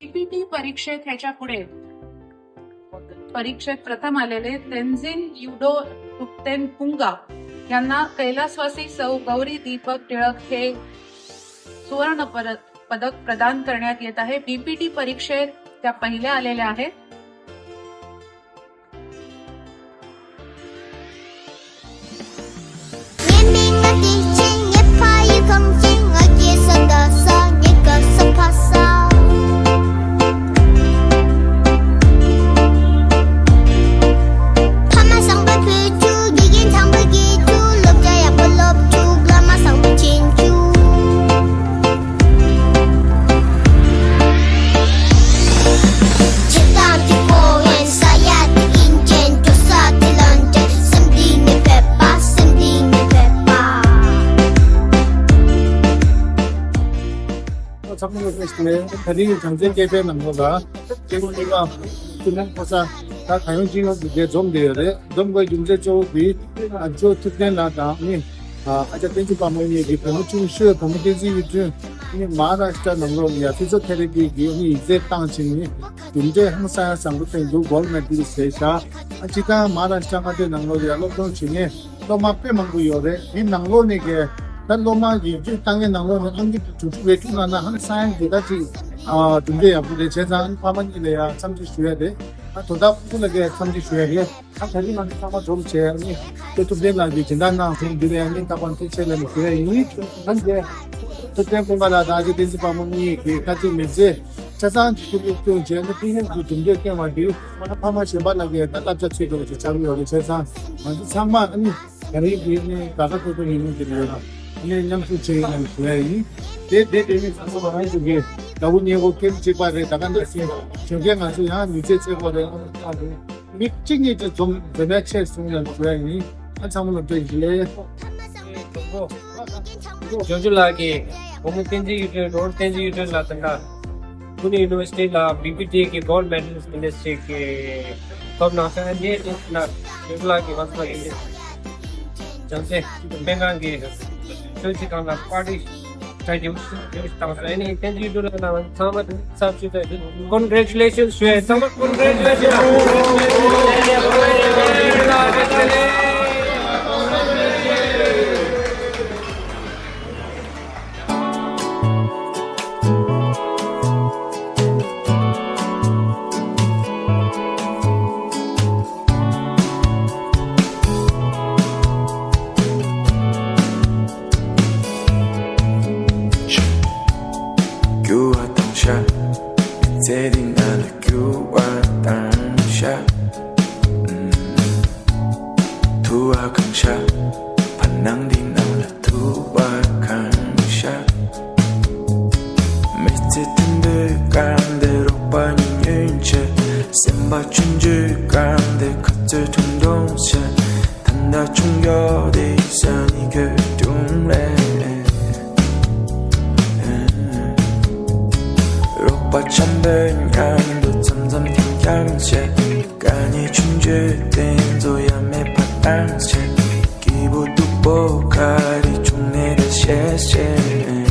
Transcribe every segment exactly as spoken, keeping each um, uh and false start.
पीपीटी परीक्षेत ह्याच्या पुढे परीक्षेत प्रथम आलेले तेन्झिन युडो तुप्तेन पुंगा यांना कैलासवासी सौ गौरी दीपक टिळक हे सुवर्ण परत पदक प्रदान करण्यात येत आहे. बीपीटी परीक्षेत त्या पहिल्या आलेल्या आहेत. ཚང་མ་ལ་བཀྲ་ཤིས་བདེ་ལེགས། ད་རིང་བྱམས་བརྩེའི་སྐད་སྤེལ་ནང་ལོགས་ལ་སྐྱེ་བོ་གཉིས་ཀ་ཐུགས་སྨོན་འཁོར་ས་ད་གང་ཡོང་ཅི་ཡོང་གི་འདིར་འཛོམས་བསྡད་ཡོད་རེད། འཛོམས་དགོས་རྒྱུ་མཚན་གཙོ་བོ་དེ་ཨ་ཇོ་ཐུབ་བསྟན་ལགས་དང་ནི་ཨ་ཅག་བསྟན་འཛིན་དཔལ་མོ་གཉིས་ཀྱི་བུ་མོ་ཆུང་ཤོས་བུ་མོ་བསྟན་འཛིན་གཡུ་སྒྲོན་ནི་མ་ཧཱ་རཱ་ཤི་ཏྲ་ནང་ལོགས་ལ་ཡ་ཕི་ཛི་ཡོ་ཐེ་ར་པི་གི་ནི་ཡིག་ཚད་བཏང་ཕྱིན་ནི་གྲུབ་འབྲས་ཧང་སང་ཡ་བཟང་པོ་ཐོན་འདུག་གོལ་མེ་ཌལ་བཟས་ཤག་ཨ་སྤྱིར་བཏང་མ་ཧཱ་རཱ་ཤི་ཏྲ་མངའ་སྡེ་ནང་ལོགས་ལ་ཡ་སློབ་སྦྱོང་བྱེད་མཁན་སློབ་མ་དཔེ་མང་པོ་ཡོད་རེད། དེ་ནང་ལོགས་ནས་གི་ད་སློབ་མ་ཡིག་རྒྱུགས་བཏང་མཁན་ནང་ལོགས་ནས་ཨང་ཀི་དྲུག་ཅུ་རེ་དྲུག་ནང་ན་ཧང་སང་ཡང་དེ་ལྟ་ཅིག་ཨ་གྲུབ་འབྲས་ཡག་པོ་རེད། བྱས་ཙང་ཕ་མ་གཉིས་ལ་ཡང་འཚམས་འདྲི་ཞུ་ཡ་རེད། ཨ་དོ་བདག་ཕྲུ་གུ་ལ་གི་འཚམས་འདྲི་ཞུ་ཡ་རེད། ཨ་ད་རིང་ང་ཚོ་ཚང་མ་འཛོམས་བྱས་ནི་ཁྱེད་ཐུབ་བསྟན་ལགས་ཀྱིས་སྦྱིན་བདག་གནང་ཐེངས་འདི་ལ་ཡང་ནི་ད་བར་ཐུགས་རྗེ་ཆེ་ལབ་ནས་ཞུ་ཡ་ཡིན། ཨ་འདི་ཐུབ་བསྟན་ཀུན་དགའ་ལགས་དང་ཨ་ཅེ་བསྟན་འཛིན་དཔལ་མོ་གཉིས་ཀྱིས་ད་ཅིག་མི་ཚེ་ཆ་ཚང་གི་ཐུགས་ཁུར་བསྐྱོན་བྱས་ནས་ཕ་མ་གཞན་པ་ལ་གི་ད་ཕ་མ་གཞན་པ་ལ་གི་ད་བསླབ་བྱ་ཚུད་འགྲོ་བ་ཅིག་ཆགས་ཀྱི་ཡོད་རེད། བྱས་ཙང་ང་ཚོ་ཚང་མ་ཨ་ནི་ད་རིང་གི་ནི་ད་ལྟ་ཐུག་ཐུག་ཡིན་མིན་གྱི་ལས་ལ་ཨ་ནི་མཉམ་ཞུགས་བྱེད་ཡིན་ལ་ཞུ་ཡ་ཡིན། དེ་དེ་དེ་ནི་ཚང་མ་རང་ཚོ་གི་དགའ་བོ་ཉེ་བོ་ཁྱིམ་གཅིག་པ་རེད། ད་ག་ནང་བཞིན་གཞོན་སྐྱེས་ང་ཚོ་ཡང་མི་ཚེ་གཅིག་པ་རེད། མི་གཅིག་གཉིས་ཀྱི་འཛོམས་འཛོམས་ཡ་ཆེད་བཟུང་ཡང་ཞུ་ཡ་ཡིན། ཨ་ཚང་མ་ལ་བཀྲ་ཤིས་བདེ་ལེགས། ཇོ་ཇོ་ལགས་ཀྱིས་བུ་མོ་བསྟན་འཛིན་གཡུ་སྒྲོན། རོགས་བསྟན་འཛིན་གཡུ་སྒྲོན་ལགས་དང་འདྲ་ཕུ་ནེ་ཡུ་ནི་ཝར་སི་ཊི་ལ་བི་པི་ཊི་གི་གོལ་མེ་ཌལ་ལིསི་ཊི་ཞིག་གི་ཐོབ་གནང་སོང་། ཨ་ནི་དེ་ན་ཇོ་ཇོ་ལགས་ཀྱིས་ང་ཚོ་ལ་ཡིན་ཏེ་བྱམས་བརྩེ་སྨན་ཁང་གི་ཆོས་སྲིད་ཁང་ལ་པར་ཊི་གྲ་རྒྱས་པོ་ཞིག་བཏང་སོང་། ཨ་ནི་བསྟན་འཛིན་གཡུ་སྒྲོན་ལགས་དང་ཚང་མ་ཚབ་ཞུས་ཏེ་congratulations ཞུ་ཡ། ཚང་མ་congratulations། རྒྱུ་བ་དང་ཤ། མི་ཚེ་འདི་ནང་ལ་རྒྱུ་བ་དང་ཤ། ཐུ་བ་གང་ཤ། བར་སྣང་འདི་ནང་ལ་ཐུ་བ་གང་ཤ། མི་ཚེ་མཐུན་པའི་སྐབས་འདིར་རོགས་པ་གཉིས་ཉོན་ཆེ། སེམས་པ་ཆུང་ཆུང་སྐབས་འདིར་ཁ་རྩོད་ཐུང་ཐུང་བྱེད། ད་ལྟ་ཆུང་ཡོད་དེ་ས་ནི་གོ་དུང་ལེ། རོགས་པ་འཆམ་པོའི་མཉམ་དུ་འཆམ་འཆམ་འཁྱམ་འཁྱམ་བྱེད། དཀའ་ངལ་ཆུང་ཆུང་དེ་ཚོ་ཡ་མེད་པ་བཏང་བྱེད། སྐྱིད་པོ་སྡུག་པོ་ག་རེ་བྱུང་ནས་ད་ཤེས་ཤེས།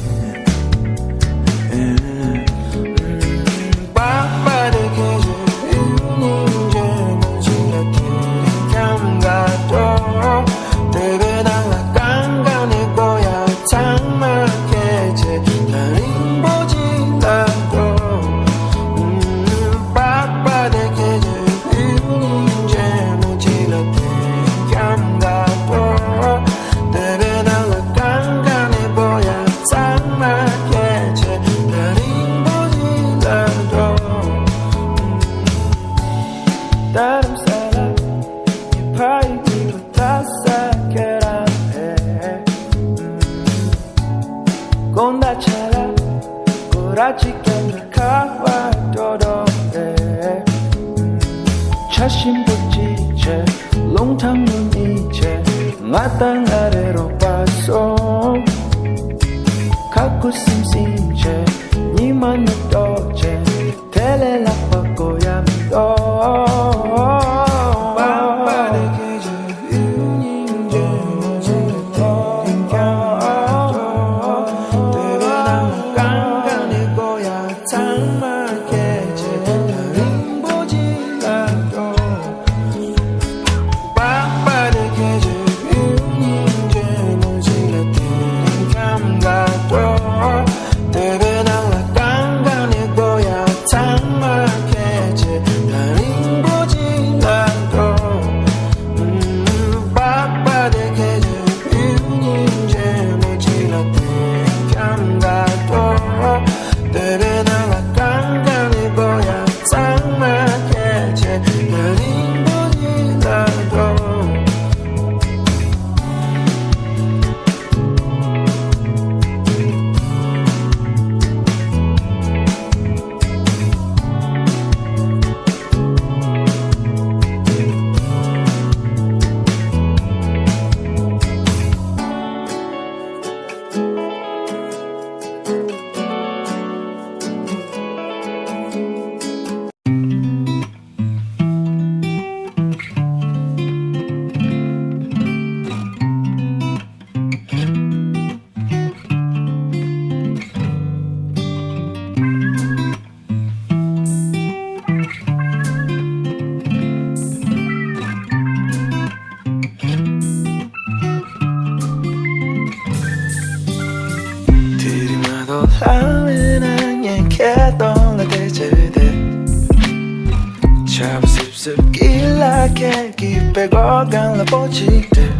པའི་སྒོ་གང་ལ་པོ་ཅིག་སྟེར།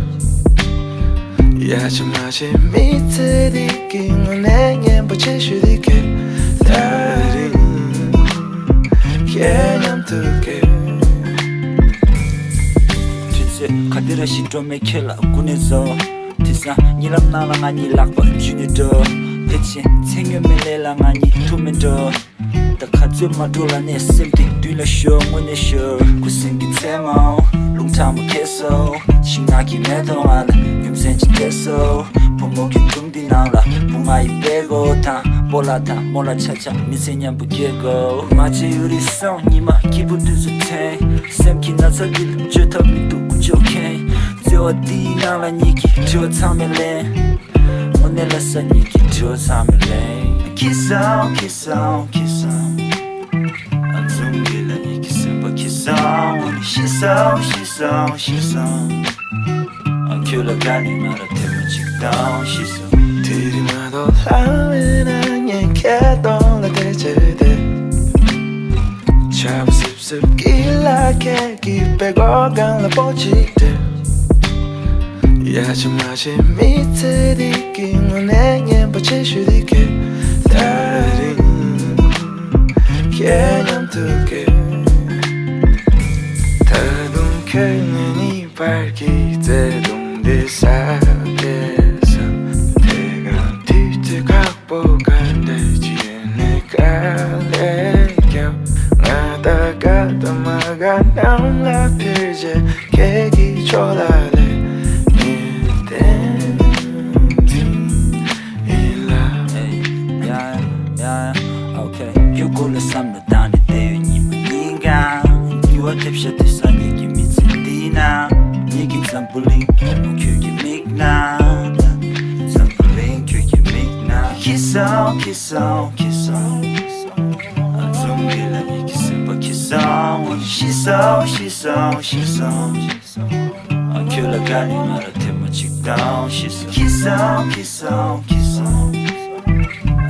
ཡ་ཆ་མ་ཆེ་མི་ཚེ་འདི་གི་དངོས་གནས་སྙན་པོ་ཆེ་ཤོས་འདི་གས་ད་རིང་ཁྱེད་མཉམ་དུ་སྐྱེལ། དུས་ཚོད་ག་དེ་ར་ཞིག་འགྲོ་མེད་ཁྱེད་ལ་སྐུ་ནས་བཟོ། དེང་སང་གཉིད་ལམ་ནང་ལ་ང་གཉིས་ལག་པ་འཇུས་ནས་འགྲོ། ཕལ་ཆེར་མཚན་སྨྱོ་མེད་ལས་ལ་ང་གཉིས་ཐུག་མེད་འགྲོ། ད་ག་ཚོད་མ་འགྲོ་ལ་ནས་སེམས་དེ་མདུན་ལ་ཤོར་དངོས་གནས་ཤོར། ཁུ་སིམ་གྱི་མཚན་མོ་རླུང་ཁྲ་མོ་ཁྱེར་སོ། ཤིང་ནགས་ཀྱི་མེ་ཏོག་ང་ལ་རྒྱུ་མཚན་ཅིག་སྤྲད་སོ། བུ་མོ་གི་སྒྲུང་འདི་ནང་ལ་བུ་ང་ཡི་དཔེ་གོ་དང་སྤོ་ལགས་དང་རྨོ་ལགས་ཆ་ཆ་མི་ཚེ་མཉམ་པོ་སྐྱེལ་དགོས། མ་བྱེད་ཡུ་རི་སོང་ཉི་མ་སྐྱིད་པོ་དུས་སུ་འཐེན། སེམས་ཀྱི་ན་ཚ་འདི་ལ་བཅོས་ཐབས་མི་འདུག་ཀུ་ཅོ་མཁན། བརྩེ་བ་འདིའི་ནང་ལ་ཉིད་ཀྱི་དྲི་བ་ཚང་མས་ལན། དངོས་གནས་ལ་ས་ཉིད་ཀྱི་དྲི་བ་ཚང་མས་ལན། ཁྱི་སང་ཁྱི་སང་ཁྱི་སང་། ཨ་ཙུམ་གི་ལ་ཉིད་ཀྱི་སེམས་པ་ཁྱི་སང་། ཤི་སང་ཤི་སང་ཤི་སང་། ཨ་ཁྱོད་ལ་དགའ་ནི་ང་ལ་ཐེངས་མ་གཅིག་དང་ཤི་སོང་། དེ་རིང་མ་གཏོགས་ལྷང་བའི་ན་ངས་ཁྱེད་གདོང་ལ་བལྟས་བྱས་ཏེ། ཆར་པ་སིབ་སིབ་ཀྱི་ལ་ཁད་ཀྱི་པའི་སྒོ་གང་ལ་པོ་ཅིག་སྟེར། ཡ་ཆ་མ་ཆེ་མི་ཚེ་འདི་གི་དངོས་གནས་སྙན་པོ་ཆེ་ཤོས་འདི་གས་ད་རིང་ཁྱེད་མཉམ་དུ་སྐྱེལ། ད་དུང་ཁྱོད་ངའི་གཉིས་བར་གྱི་བརྩེ་དུང་འདི་ཟ་བསྡད་སོང་། དེ་གང་དུས་ཚོད་ཁག་པོ་ག་འདྲ་ཅིག་ནས་ག་ལེ་རྒྱབ། ང་ད་ག་ད་མ་ག་ནང་ལ་ཕེབས་རྗེས་ཁྱེད་ཀྱི་ཕྱོགས་ལ་ལས་ངས་བསྟན་འཛིན་ཡིན་ལ། ཡ་ཡ་ཡ་ཨོ་ཁེ། ཁྱོད་སྐོར་ལ་བསམ་བློ་བཏང་ནས་བསྡད་ཡོད་ཉི་མ་ཉིན་གང་། འགྱུར་བ་ཐེབས་ཤག་དུས་སང་ཉིད་ཀྱི་མི་ཚེ་འདི་ན། ཉིད་ཀྱི་འཛམ་བུ་གླིང་ཁྱོད་ཀྱི་མིག་ན། འཛམ་བུ་གླིང་ཁྱོད་ཀྱི་མིག་ན། ཁྱི་སང་ཁྱི་སང་ཁྱི་སང་། ཨ་ཙུམ་གི་ལ་ཉིད་ཀྱི་སེམས་པ་ཁྱི་སང་། ཤི་སང་ཤི་སང་ཤི་སང་། ཨ་ཁྱོད་ལ་དགའ་ནི་ང་ལ་ཐེངས་མ་གཅིག་དང་ཤི་སོང་། ཁྱི་སང་ཁྱི་སང་ཁྱི་སང་།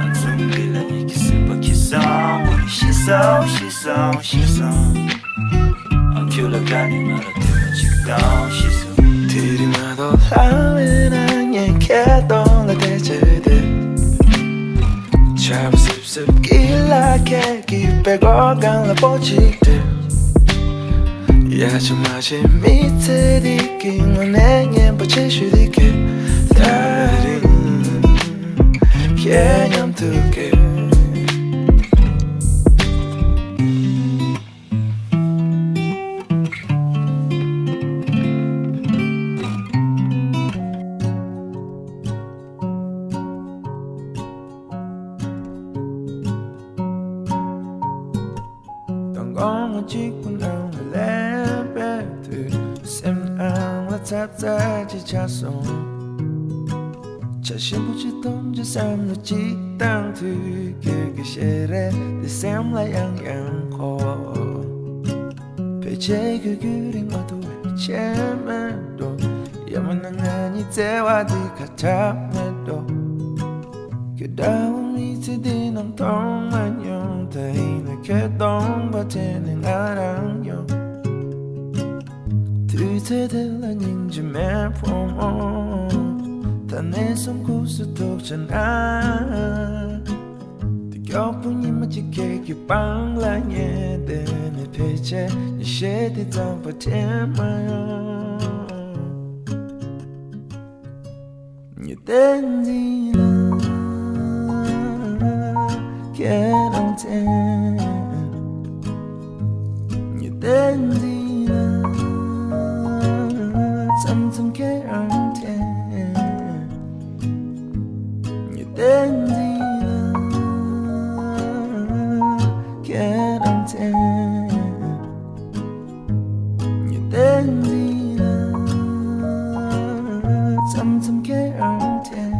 ཨ་ཙུམ་གི་ལ་ཉིད་ཀྱི་སེམས་པ་ཁྱི་སང་། ཤི་སང་ཤི་སང་ཤི་སང་། ཨ་ཁྱོད་ལ་དགའ་ནི་ང་ལ་ཐེངས་མ་གཅིག་དང་ཤི་སོང་། དེ་རིང་མ་གཏོགས་ལྷང་བའི་ན་ངས་ཁྱེད་གདོང་ལ་བལྟས་བྱས་ཏེ། ཆར་པ་སིབ་སིབ་ཀྱི་ལ་ཁད་ཀྱི་པའི་སྒོ་གང་ལ་པོ་ཅིག་སྟེར། ཡ་ཆ་མ་ཆེ་མི་ཚེ་འདི་གི་དངོས་གནས་སྙན་པོ་ཆེ་ཤོས་འདི་གས་ད་རིང་ཁྱེད་མཉམ་དུ་སྐྱེལ། མདང་དགོང་མོ་གཅིག་པུ་ནང་ལ་སླེབས་པའི་དུས། སེམས་ནང་ལ་ཚ་ཚ་ཅིག་ཆགས་སོང་། ཆ་ཞིམ་པོ་ཅིག་འཐུང་རྒྱུ་བསམ་བློ་ཅིག་བཏང་དུས། ཁྱོད་ཀྱི་ཞལ་རས་འདི་སེམས་ལ་ཡང་ཡང་འཁོར། ཕལ་ཆེར་ཁྱོད་རྒྱུན་རིང་མ་ཐུབ་པའི་ཆད་མེད་འགྲོ། ཡང་མིན་ན་ང་གཉིས་བརྩེ་བ་འདི་ཁ་གྲག་མེད་འགྲོ། ཁྱོད་འདྲ་བོ་མི་ཚེ་འདི་ནང་མཐོང་མ་མྱོང་། ད་ཡིན་ན་ཁྱོད་གདོང་པ་དྲན་ནས་ང་རང་ཡོང་། དུས་ཚོད་དེ་ལ་སྙིང་རྗེ་མེད་ཕོ་མོ། ད་ནས་བཟུང་ཁུག་སུ་ཐུག་ཆ་ན། དེ་མགྱོགས་པོ་ཉི་མ་གཅིག་ཁྱེད་ཀྱི་པང་ལ་ཉལ་བསྡད་ནས། ཕལ་ཆེར་ཉི་ཤེལ་དེ་ཙམ་པ་དྲན་མ་ཡོང་། ཉི་ཟླའི་མདུན་ལ་ཁྱེད་རང་དྲན། ཉི་ཟླའི་མདུན་ལ་མཚམས་མཚམས་ཁྱེད་རང་དྲན། ཉི་ཟླའི་མདུན་ལ་ཁྱེད་རང་དྲན། ཉི་ཟླའི་མདུན་ལ་མཚམས་མཚམས་ཁྱེད་རང་དྲན།